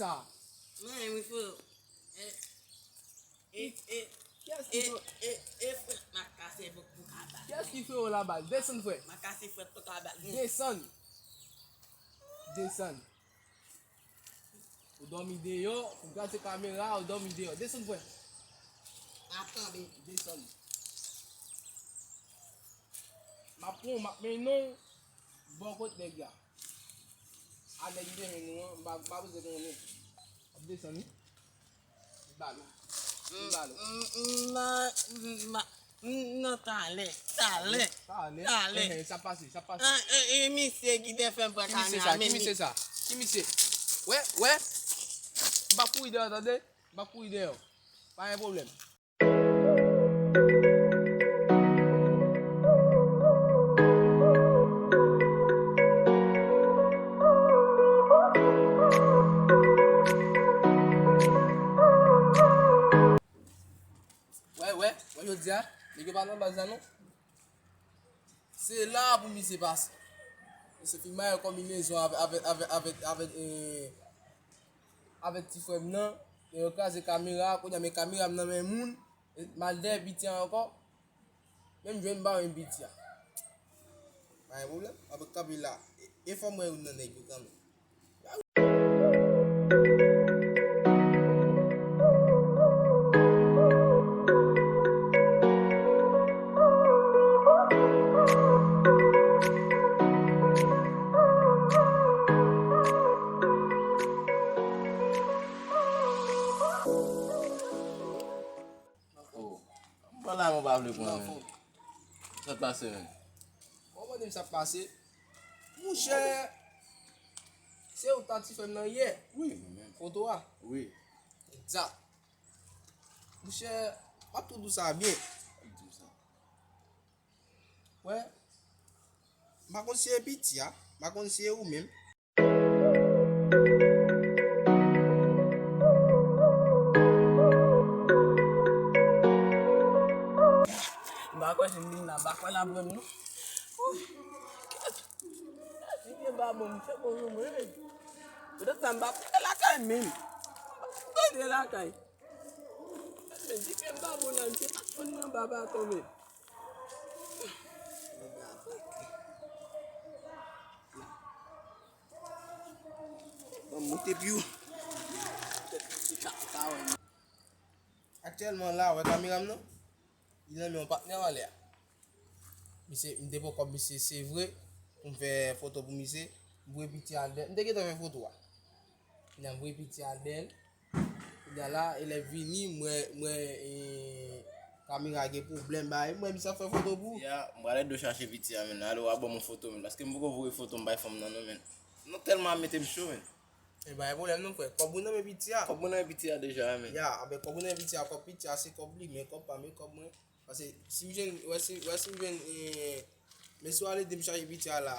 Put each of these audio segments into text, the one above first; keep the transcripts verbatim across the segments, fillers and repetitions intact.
Sa. Mwen, wi, frè. E, e, e, Kiyès ki e, frè? E, e, frè, m a kase pou, pou ka bat. Kiyès ki frè w la baz? Desann, frè. M a kase frè pou ka bat. Desann. Desann. Ou dòmi deyò, ou gade kamera, ou dòmi deyò. Desann, frè. M ap tanbe. Desann. M ap pran w, m ap mennen w bò kot nèg la. A nèg li te jwenn nou an, m pa, m pa bezwen konnen. Ap desann wi. Li bal ou. Li bal ou. M, m, m, m, m, nan talè, talè, Talè? Talè. Enhen, sa pase, sa pase. An, e, e misye ki te fè m pran Ki misye kamera, sa? Ki men misye li. Sa? Ki misye? Wè, wè. M pa kouri dèyè, tande? M pa kouri dèyè. Pa gen pwoblèm. Wè, wè, wè, jodi a, nèg yo pa nan baz la non. Se la pou misye pase. Misye fin bay yon konbinezon avè, avè, avè, avè, avè, eh, avè ti frè m nan. Men yo kraze kamera, kounye a men kamera m nan men moun. M al dèyè piti a ankò. Menm jwenn m pa jwenn piti a. Pa gen pwoblèm, m ap kanpe la. E, e fò m wè youn nan nèg yo kanmenm. Oh, m pa la, mwen pa vle pran, men. Sa k pase, men? Bon, mande m sa k pase. Monchè, se ou ta ti frè m nan yè? Wi, mwen menm. Foto a? Wi. Egzak. Monchè, m ap tou di w sa byen. Di m sa. Wè, m pa konn si e piti a, m pa konn si e ou menm. M pa kwè si m vin la, m pa kwè l ap wè m non. Ti pye m pa bon, m fè bon jou mwen. Poutèt sa m pa kwè lakay menm. M pa kwè lakay. Men ti pye m pa bon la, m te pa konn nan baba tonbe. Bon, moute pi w. Aktyèlman la, wè kamera m nan? Li nan men yon patnè anlè a. Misye, m te pran kòb misye, se vre, pou m fè foto pou misye. M voye piti a dèyè. M te gentan fè foto a. Nan voye piti a dèyè. Kounye a la, elèv vini, m wè, m wè, eh, kamera gen pwoblèm, bay. M wè misye ap fè foto pou. Ya, m pral ede w chache piti a, men. Ale w a ban m yon foto, men. Paske m poko voye foto m bay fanm nan, non, men. Non, tèlman ap mete m cho, men. E pa gen pwoblèm, non, frè. Kòb ou nan men piti a? Kòb mwen nan men piti a deja, men. Ya, anben, kòb ou nan men piti a, kòb piti a, se kòb li, men kòb pa m, men kòb mwen. Paske si m jwenn, wè si, wè si m jwenn, eh, men si w al ede m chache piti a la,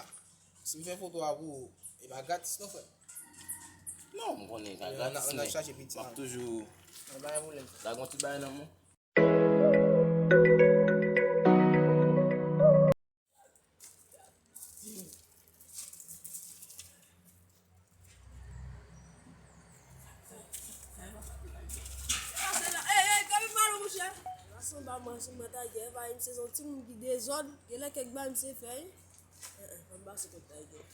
si m fè foto a pou ou, e pa gratis non, frè. Non, m konnen e pa gratis, men m ap toujou lage yon ti bagay nan men w. Ey, ey, kanpe m pale w, monchè. Anba mwen, sou mwen Tiger, pa misye se yon timoun ki dezòd, genlè kèk bagay misye fè, wi. Eh, eh, anba se kòt Tiger.